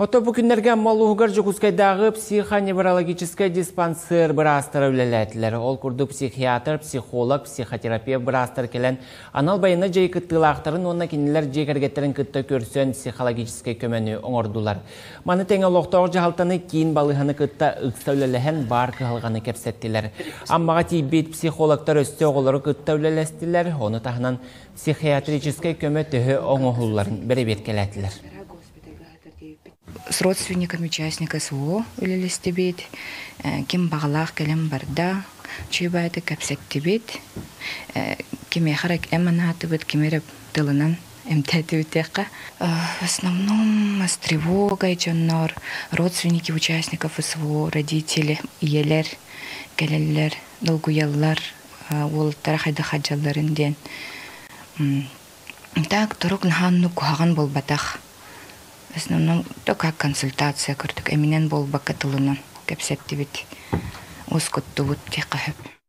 Оттон бу күннэргэ Амма улууһугар Дьокуускайдааҕы психоневрологическай диспансер быраастара үлэлээтилэр. Ол курдук психиатр, психолог, психотерапевт быраастар кэлэн анал байыаннай дьайыы кыттыылаахтарын уонна кинилэр дьиэ кэргэттэрин кытта көрсөн психологическай көмөнү оҥордулар. Маны тэҥэ олохтоох дьаһалтаны киин балыыһаны кытта ыкса үлэлэһэн баар кыһалҕаны кэпсэттилэр. Аммаҕа тиийбит психологтар өссө оҕолору кытта үлэлэстилэр, ону таһынан психиатрическай көмө төһө оҥоһулларын бэрэбиэркэлээтилэр. С родственниками участника СВО үлэлэстибит, ким баҕалаах кэлэн барда, чуй-баайдык кэпсэттибит, кимиэхэ эрэ эм анаатыбыт, кими эрэ тылынан эмтээтибит диэххэ. В основном с тревогой дьоннор, родственники участников СВО, родители, ийэлэр кэлэллэр, долгуйаллар, уолаттара хайдах хадьалларын диэн. Так, турук наһаа оннук куһаҕан буолбатах. В основном только консультация курдук эминэн буолбакка тылынан кэпсэттибит, уоскуттубут диэххэ сөп.